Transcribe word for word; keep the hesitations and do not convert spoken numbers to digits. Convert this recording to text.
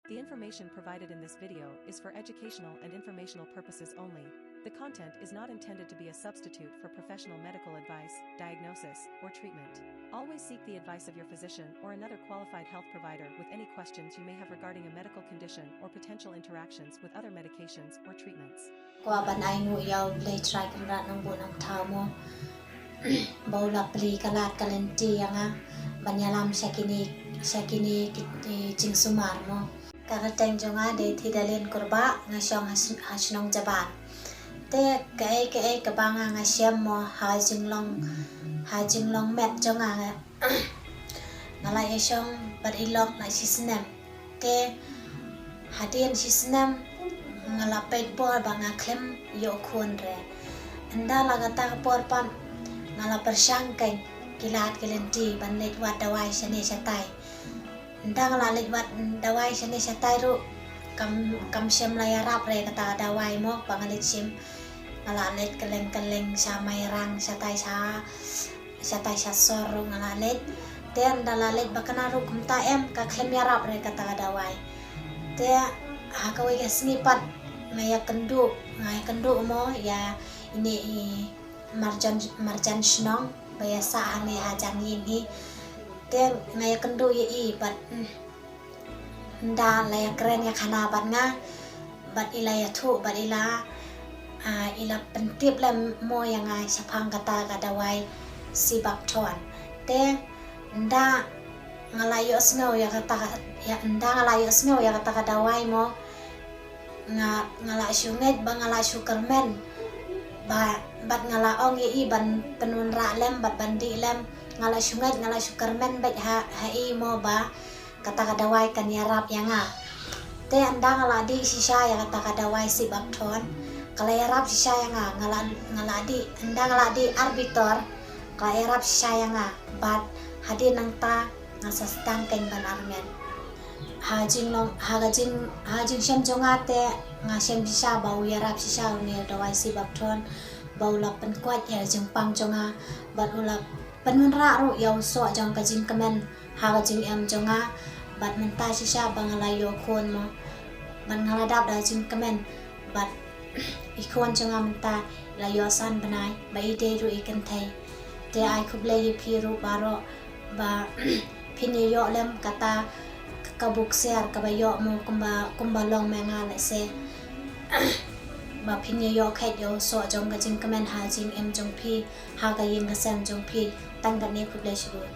The information provided in this video is for educational and informational purposes only. The content is not intended to be a substitute for professional medical advice, diagnosis, or treatment. Always seek the advice of your physician or another qualified health provider with any questions you may have regarding a medical condition or potential interactions with other medications or treatments. Kwah ban ai nguh ïa U Blei Trai Kynrad Nongbuh Nongthaw mo, ba u la plie ka lad ka lynti ïa nga ban ïalam sha kine, sha kine ki, eh, jingsumar mo. Ka kyrteng jong nga dei Thidalin Kurbah, nga shong ha sn-, ha shnong Jaban. Te kaei kaei kaba nga nga shem mo ha jinglong, ha jinglong met jong nga, nga la ïashong bad i lok na shisnem. Te hadien shisnem nga la peit por ba nga khlem ïoh khun re. Ynda la kata ka por pat nga la pyrshang kein ki lad ki lynti ban leit wad dawai shane shatai. Ynda nga la leit wad dawai shane shatai ruh kam, kam shym la ïarap re kata ka dawai mo ba nga leit shim. Nga la leit kylleng kylleng sha Mairang, shatai sha, shatai sha Sor ruh nga la leit. Te ynda la leit ba kane ruh kumta em, ka khlem ïarap re kata ka dawai. Te ha kawei ka sngi pat nga ïakynduh, nga ïakynduh mo ïa ine i marjan, marjan shnong ba ïasah hangne ha Jangin hi. Te nga ïakynduh ïa i bad, mm, ynda la ïakren ïakhana bad nga bad i la ïathuh bad i la, ah, i la pyntip lem mo ïa nga shaphang kata ka dawai Sibakton. Te ynda nga la ïohsngew ïa kata ka, ïa, ynda nga la ïohsngew ïa kata ka dawai mo, nga, nga la shu ngeit ba nga la shu kyrmen. Ba, bad nga la ong ïa i ban pynwanrah lem bad ban dih lem. Nga la shu ngeit, nga la shu kyrmen bad ha, ha i mo ba kata ka dawai kan ïarap ïa nga. Te ynda nga la dih shisha ïa kata ka dawai Sibakton, ka la ïarap shisha ïa nga, nga la, nga la dih, ynda nga la dih ar bitor, ka la ïarap shisha ïa nga, bad hadien nangta nga sa sdang kein ban armet. Ha jinglong, ha ka jing, ha jingshem jong nga te nga shem shisha ba u ïarap shisha une u dawai Sibakton, ba u la pynkoit ïa ka jingpang jong nga, bad u la pynwanrah ruh ïa u soh jong ka jingkmen ha ka jingim jong nga, bad mynta shisha ba nga la ïoh khun mo, bad nga la dap da ka jingkmen, bad i khun jong nga mynta la ïoh san bnai, ba i dei ruh i kynthei. Te ai khublei ïa phi ruh baroh ba phin ïoh lem kata ka buksiar kaba ïoh mo kumba, kumba long me nga lehse. Ba phin ïoh kheit ïa u soh jong ka jingkmen ha jingim jong phi, ha ka ïing ka sem jong phi. Tang katne, khublei shibun.